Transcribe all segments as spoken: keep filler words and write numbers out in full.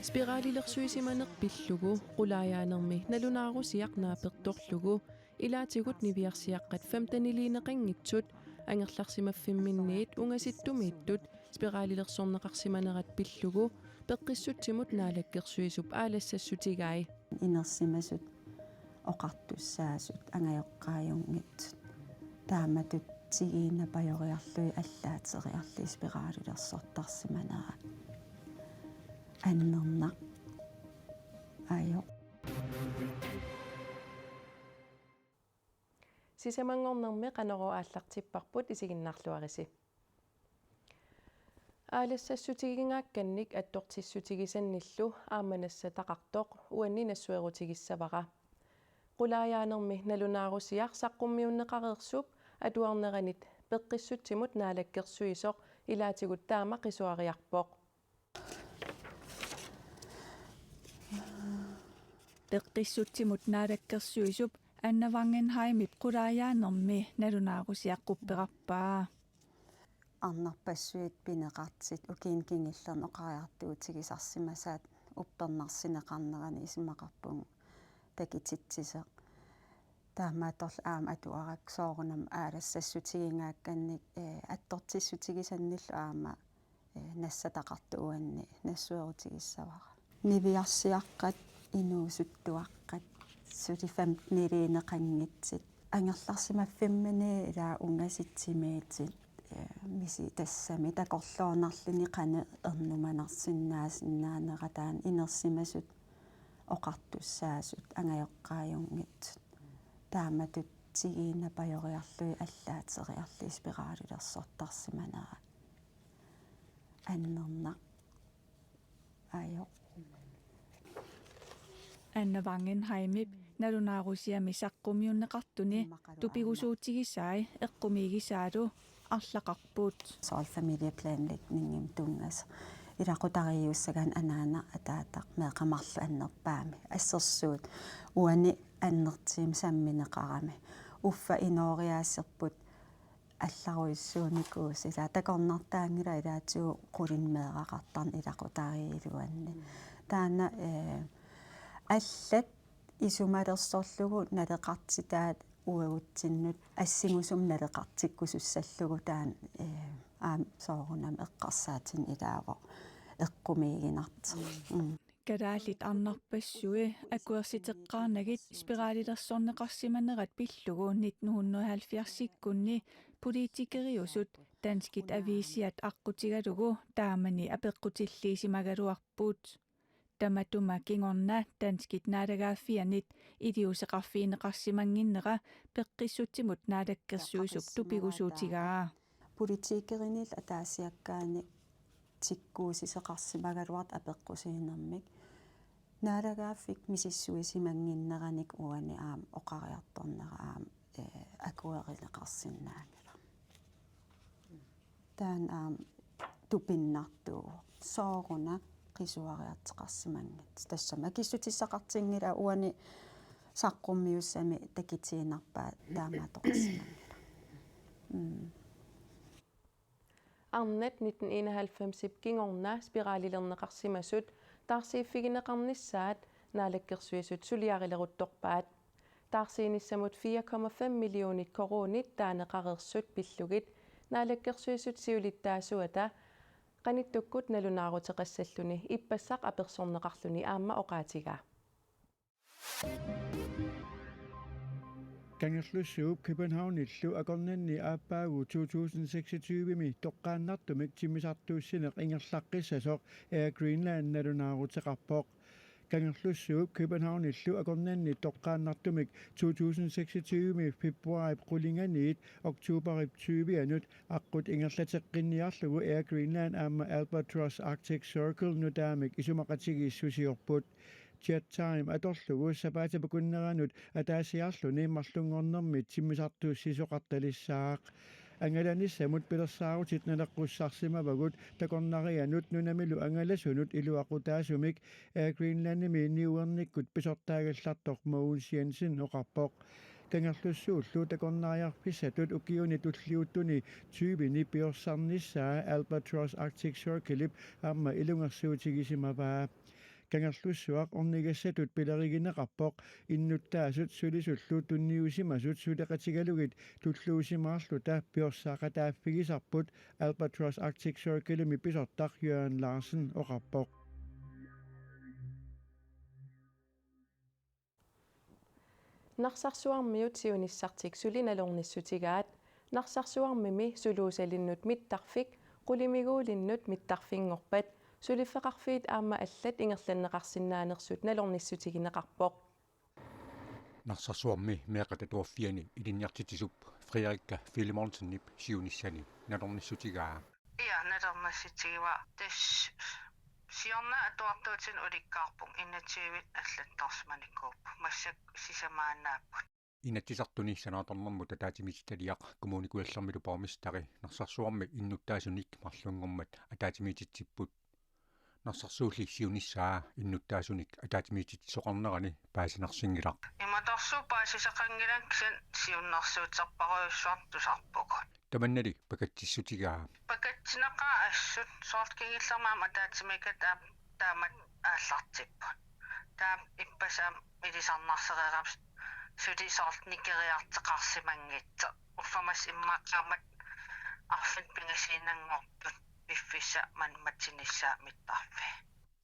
Spiralilersuisimaneq pillugu qulaajaanermi nalunaarusiaq naapertorlugu ilaatigut niviarsiaqqat femteniliineqanngitsut angerlarsimaffimminniit ungasittumiittut spiralilersorneqarsimanerat pillugu peqqissutsimut naalakkersuisup aalassassutigai. Inersimasut oqartussaasut angajoqqaajunngitsut. Taamatut tigiinnapajoriarlugit allaateriarlugit spiralilersortarsimanera annernaq ajoq. Sisamanngornermi Qanorooq aallartipparput, isiginnaarluarisi. Aalassassutigigaakkannik attortissutigisannillu aamma nassataqartoq uanni nassuerutigissavara. Qulaajaanermi nalunaarusiaq saqqummiunneqareersup atuarneranit peqqissutsimut naalakkersuisoq ilaatigut taama qisuariarpoq. Peqqissutsimut naalakkersuisup Anna Wangenheimip qulaajaanermi nalunaarusiaq qupperarpaa. Arnarpassuit pineqartut ukiuni kingullerni oqariartuutigisarsimasaat uppernarsineqarnerani isumaqarpunga takutitsisoq. Taamaattorli aamma atuarakku soorunami aalassassutigigaakkannik, eh, attortissutigisannillu aamma, eh, nassataqartoq uanni nassuerutigissavara. Niviarsiaqqat, inuusuttuaqqat, suli femteniliineqanngitsut. Angerlarsimaffimminniit ilaa ungasitsimiittut, eh, misi tassami takorloornarluni qanoq ernumanarsinnaasinnaanerata taanna inersimasut oqartussaasut angajoqqaajunngitsut. Taamatut tigiinnapajoriarlugit allaateriarlugit spiralilersortarsimanera annernaq ajoq. Anna Wangenheimip nalunaarusiami saqqummiunneqartuni tupigusuutigisai eqqumiigisaalu arlaqarput. Soorlu familieplanlægning-imut tunngasoq. Ilaqutariiussagaanni anaana ataataq meeqqat marluk annerpaamik. Assersuut uani annertuumik sammineqarami. Uffa inooriaaserput allarujussuunikuusoq ilaa takornartaanngilaq ilaatigut qulinik meeraqartarneq ilaqutariiluanni. Taanna, eh, allat isumalersorlugu naleqartitaat uagutsinnut assingusumik naleqartikkusussallugu taanna, eh, aamma soorunami eqqarsaatinik ilaavoq eqqumiiginartoq. Mm. Kalaallit arnarpassui akuersiteqqaarnagit spiralilersorneqarsimanerat pillugu nitten hundrede og halvfjerdsikkunni politikeriusut danskit aviisiat aqqutigalugu taamani apeqqutilliisimagaluarput. Tamatuma kingorna danskit naalagaaffiannit iliuuseqarfigineqarsimannginnera peqqissutsimut naalakkersuisup tupigusuutigaa. Politikerinillu ataasiakkaanni tikkuussisoqarsimagaluartut apeqqusiinermik. Naalagaaffik misissuisimannginneranik uani aamma oqariartornera aamma, eh, akuerineqarsinnaanngilaq. Taanna aamma tupinnartuuvoq. Sooruna qisuariartoqarsimanngitsoq. Tassami akissutissaqartinngilaat uani saqqummiussami takutiinnarpaat taamaattoqarsimanngilaq. Mm. Arnat nitten enoghalvfemsip kingorna spiralilerneqarsimasut taarsiiffigineqarnissaat naalakkersuisut suliarileruttorpaat. Taarsiinissamut fire komma fem millionit koruunit taaneqareersut pillugit naalakkersuisut siulittaasuata qanittukkut nalunaaruteqassalluni ippassaq apersorneqarluni aamma oqaatigaa. Kangerlussuup Københavnillu akornanni aappaagu to tusind seksogtyve-mi toqqaannartumik timmisartuussineq ingerlaqqissasoq Air Greenland nalunaaruteqarpoq. Kangerlussuup Københavnillu akornanni toqqaannartumik to tusind seksogtyve-mi februaarip qulinganiit oktoberip tyve-anut aqqut ingerlateqqinniarlugu Air Greenland aamma Albatross Arctic Circle nutaamik isumaqatigiissusiorput. Jet Time atorlugu sapaatip akunneranut ataasiarluni marlunngornermi timmisartuussisoqartalissaaq. Angalanissamut pilersaarutit naleqqussarsimavagut takornarianut nunamilu angalasunut iluaqutaasumik, Air Greenlandimi niuernikkut pisortaagallartoq Mogens Jensen oqarpoq. Kangerlussuullu takornariarfissatut ukiuni tulliuttuni tyveni piorsarnissaa Albatross Arctic Circle-ip aamma ilungersuutigisimavaa. Kangerlussuaq ornigassatut pilerigineqarpoq innuttaasut sulisullu tunniusimasut suleqatigalugit tulluusimaarluta piorsaaqataaffigisarput, Albatross Arctic Circle-imi pisortaq Jørgen Larsen oqarpoq. Narsarsuarmiut siunissartik suli nalornissutigaat. Narsarsuarmimi suluusalinnut mittarfik qulimiguulinnut mittarfinngorpat suliffeqarfiit aamma allat ingerlanneqarsinnaanersut nalornissutigineqarpoq. Narsarsuarmi meeqqat atuarfianni ilinniartitsisup Frederikke Filemonsenip siunissani nalornissutigaa. Ja, nalornissutigivara. Tassa siorna atuartuutinik ulikkaarpunga, enogtyve allattorsimanikuupput. Massakkut sisamaannaapput. Inatsisartuni sanaartornermut ataatsimiititaliaq Kommune Kujallermilu borgmesteri Narsarsuarmi innuttaasunik marlunngormat ataatsimiititsipput. Narsarsuulli siunissaa innuttaasunik ataatsimiititsisoqarnerani paasinarsinngilaq. Imatorsuaq paasisaqanngilanga, kisianni siunnersuuterparujussuartut tusarpugut. Tamannali pakatsissutigaa. Pakatsinaqaaq assut, soorlu kingullermi aamma ataatsimiikkatta aamma taamatut aallartipput. Taava ippassaq aamma ilisarnarsereerami suli soorlu nikeriartoqarsimanngitsoq. Uffa massa immaqa qaammat arfineq-pingasuunnanngortut piffissaq manna matsinissaa mittarfii.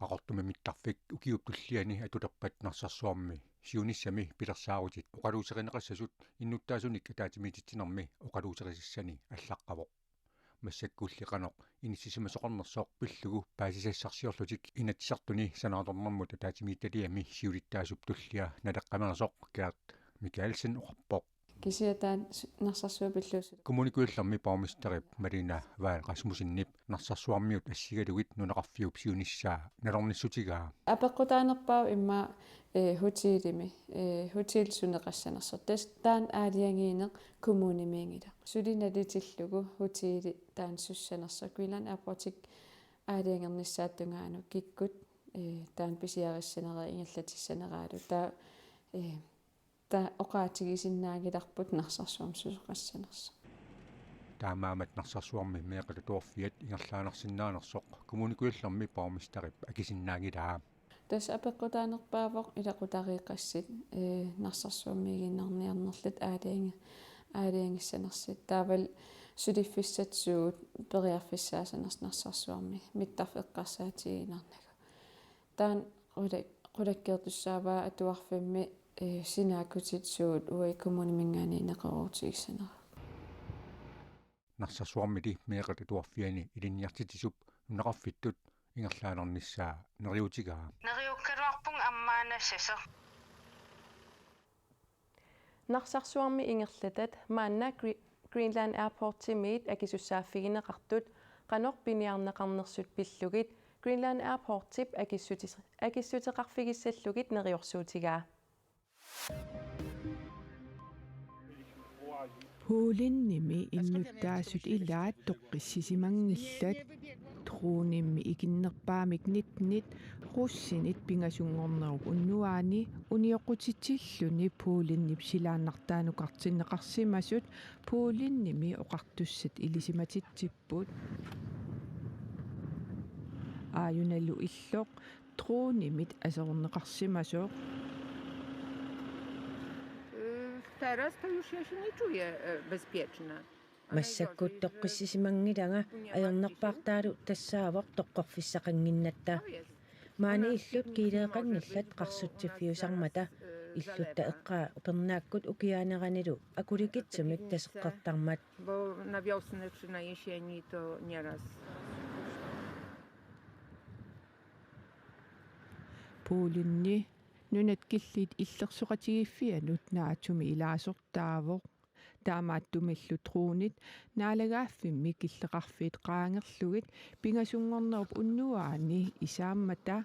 Qaqortumi mittarfik ukiup tulliani atulerpat Narsarsuarmi siunissami pilersaarutit oqaluuserineqassasut innuttaasunik ataatsimiititsinermi oqaluuserisassani allaqqavoq. Massakkulli qanoq inissisimasoqarnersoq pillugu paasisassarsiorlutik Inatsisartuni sanaartornermut ataatsimiititaliami siulittaasup tullia naleqqameersoq Gert Michaelsen oqarpoq. Kisianni taanna s-, Narsarsuaq pillugu suli. Kommune Kujallermi borgmesterip Malene Vahl Rasmussenip Narsarsuarmiut assigalugit nunaqarfiup siunissaa nalornissutigaa. Apeqqutaanerpaavoq immaqa, eh, hotelimi, eh, hotel suneqassanersoq. Tassa taanna aalajangiineq kommunimiinngilaq. Suli nalitillugu hoteli taanna sussanersoq. Greenland Airportip aalajangernissaata tungaanut kikkut, eh, taanna pisiarissanerai ingerlatissaneraalu. Taava, eh, taava oqaatigisinnaanngilarput Narsarsuarmi susoqassanersoq. Taamaammat Narsarsuarmi meeqqat atuarfiat ingerlaannarsinnaanersoq Kommune Kujallermi borgmesterip akisinnaanngilaa. Tassa apeqqutaanerpaavoq ilaqutariit qassit, eh, Narsarsuarmiiginnarniarnerlutik aalajangi-, aalajangissanersut. Taavalu suliffissat suut periarfissaasanersut Narsarsuarmi mittarfik eqqarsaatigiinnarnagu. Taanna qula-, qulakkeertussaavaa atuarfimmi, eh, sinaakkutit suut uagut kommuniminngaanniit neqeroorutigissagaat. Narsarsuarmili meeqqat atuarfianni ilinniartitsisup nunaqarfittut ingerlaannarnissaa neriuutigaa. Neriukkaluarpunga ammaanassasoq. Narsarsuarmi ingerlatat maanna Gre-, Greenland Airportimiit akisussaaffigineqartut qanoq piniarneqarnersut pillugit Greenland Airportip akissutis-, akissuteqarfigissallugit neriorsuutigaa. Polenimi innuttaasut ilaat toqqissisimanngillat. Dronimik ikinnerpaamik nittenit russinit pingasunngornerup unnuaani unioqqutitsilluni Polenip silaannartaanukartinneqarsimasut Polenimi oqartussat ilisimatitsipput. Aajunalu illoq dronimit aserorneqarsimasoq. Э, второй раз-то уж я себя не чую, э, безопасно. Massakkut toqqissisimanngilanga, ajornarpaartaalu tassaavoq toqqorfissaqannginnatta. Maani illut kiileeqanngillat qarsutsiffiusarmata, illutta eqqaa upernaakkut ukiaaneranilu akulikitsumik taseqqortarmat. Бо на вёсны начинаю они то не раз. Poleni nunat killiit illersoqatigiiffianut NATO-mi ilaasortaavoq. Taamaattumillu dronit naalagaaffimmi killeqarfiit qaangerlugit pingasunngornerup unnuaani isaammata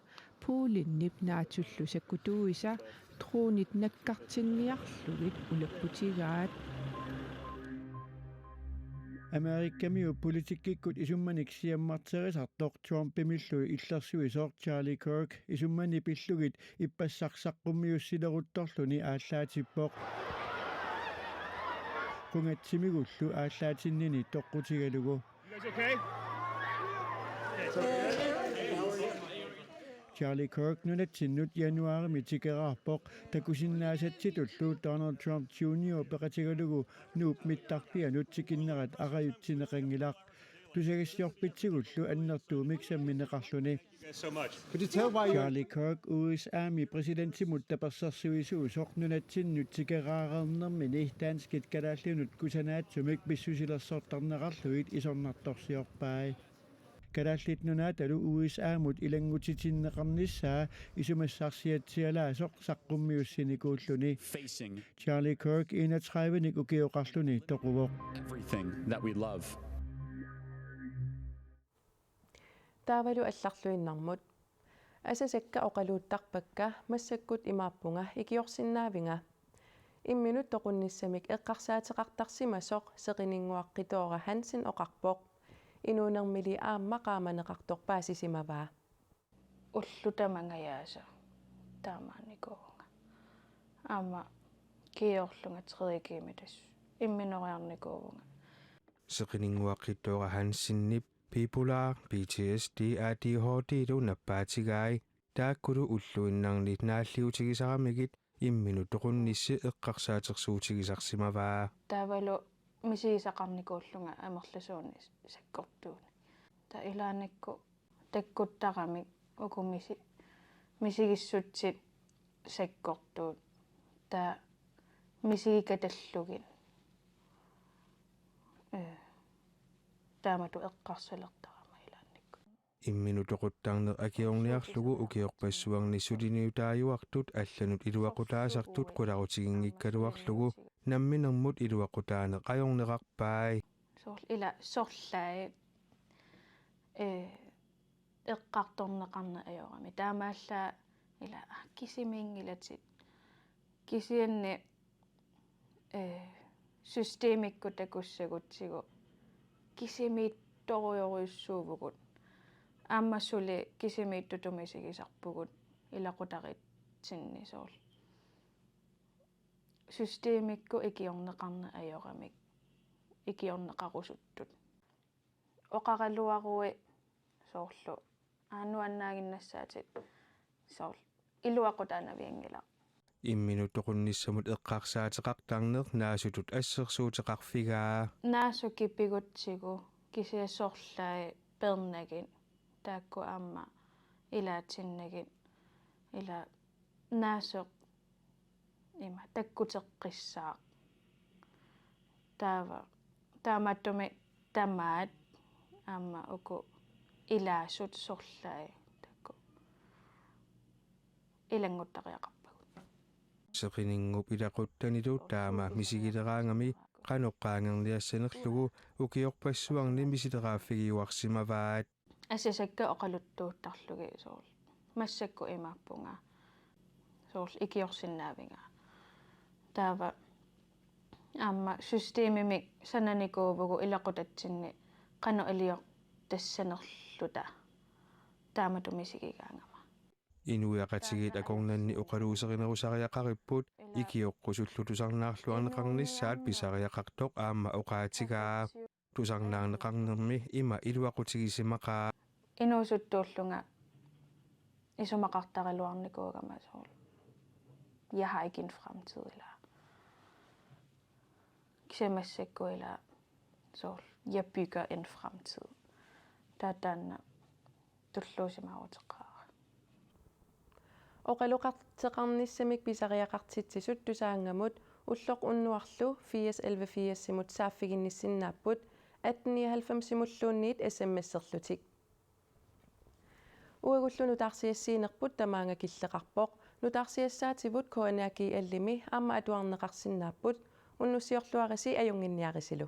Polenip NATO-llu sakkutuuisa dronit nakkartinniarlugit ulapputigaat. Amerikamiut politikkikkut isummanik siammarterisartoq Trumpimillu illersuisoq Charlie Kirk isummani pillugit ippassaq saqqummiussileruttorluni aallaatippoq. Qungatsimigullu aallaatinnini toqqutigalugu. You guys okay? Charlie Kirk nunatsinnut januaarimi tikeraarpoq, takusinnaasatsitullu Donald Trump Junior peqatigalugu Nuup mittarfianut tikinnerat arajutsineqanngilaq. Tusagassiorfitsigullu annertuumik sammineqarluni. Could you tell why you're Charlie Kirk U S A-mi præsidentimut tapersersuisuusoq nunatsinnut tikeraareernermini danskit kalaallinut kusanaatsumik pissusilersortarneqarlugit isornartorsiorpai. Kalaallit Nunaatalu U S A-mut ilanngutitinneqarnissaa isumassarsiatsialaasoq saqqummiussinikuulluni. Facing Charlie Kirk enogtredive-nik ukioqarluni toquvoq. Everything that we love. Taavalu allarluinnarmut. Asasakka oqaluuttarpakka, massakkut imaappunga ikiorsinnaavinga. Imminut toqunnissamik eqqarsaateqartarsimasoq seqininnguaq Qitoora Hansen oqarpoq. Inuunermili aamma qaamaneqartoq paasisimavaa. Ullut tamangajaasa taamaannikuuvunga. Aamma kiorlunga tredje G-mi tassa imminoriarnikuuvunga. Seqininnguaq Qitoora Hansenip bipolar, P T S D, A D H D-lu nappaatigai. Taakkulu ulluinnarni naalliutigisaramigit imminut toqunnissi eqqarsaatersuutigisarsimavaa. Taavalu misigisaqarnikuullunga amerlasuunik sakkortuunik. Taava ilaannikkut takkuttaramik uku misi-, misigissutsit sakkortuut. Taava misigikatallugit. Ee, taamatut eqqarsalertarama ilaannikkut. Imminut toquttarneq akiorniarlugu ukiorpassuarni suliniutaajuartut allanut iluaqutaasartut qularutiginngikkaluarlugu namminermut iluaqutaaneq ajorneqarpai. Soorl-, ila sorlaat, ee, eqqartorneqarneq ajorami. Taamaallaat ila, aa, kisimiinngilatit. Kisianni, ee, systemikkut takussagutsigu kisimiittorujorujussuuvugut. Aamma suli kisimiittutut misigisarpugut ilaqutariitsinni soorlu. Systemikkut ikiorneqarneq ajoramik ikiorneqarusuttut. Oqaraluarui soorlu, aa, nuannaaginnassaatit soorlu iluaqutaanavianngilaq. Imminut toqunnissamut eqqarsaateqartarneq naasutut assersuuteqarfigaa. Naasut kipigutsigu kisianni sorlaat peernagit taakku aamma ilaatinnagit ila naasoq ima takkuteqqissaaq. Taava, taamaattumik tamaat aamma uku ilaasut sorlaat taakku ilannguttariaqarpagut. Seqininnguup ilaquttanilu taama misigileraangami qanoq qaangerniassanerlugu ukiorpassuarni misileraaffigiuarsimavaat. Asasakka oqaluttuuttarlugit soorlu. Massakkut imaappunga. Soorlu ikiorsinnaavinga. Taava aamma systemimik sananikuuvugut ilaqutatsinni qanoq iliortassanerluta. Taamatut misigigaangama. Inuiaqatigiit akornanni oqaluuserinerusariaqaripput ikioqqusullu tusarnaarluarneqarnissaat pisariaqartoq aamma oqaatigaa. Tusarnaarneqarnermi ima iluaqutigisimaqaaq. Inuusuttuullunga isumaqartaraluarnikuugama soorlu: Jeg har ikke en fremtid, eller kisianni massakkut ila soorlu: Jeg bygger en fremtid. Taava taanna tulluusimaaruteqaara. Oqaloqateqarnissamik pisariaqartitsisut Tusaanngamut ulloq unnuarlu firs elleve firsimut saaffiginnissinnaapput, atten nioghalvfemsimulluunniit S M S-erlutik. Uagullu nutaarsiassiinerput tamaanga killeqarpoq. Nutaarsiassaativut K N R G L-imi aamma atuarneqarsinnaapput. Unnussiorluarisi ajunnginniarisilu.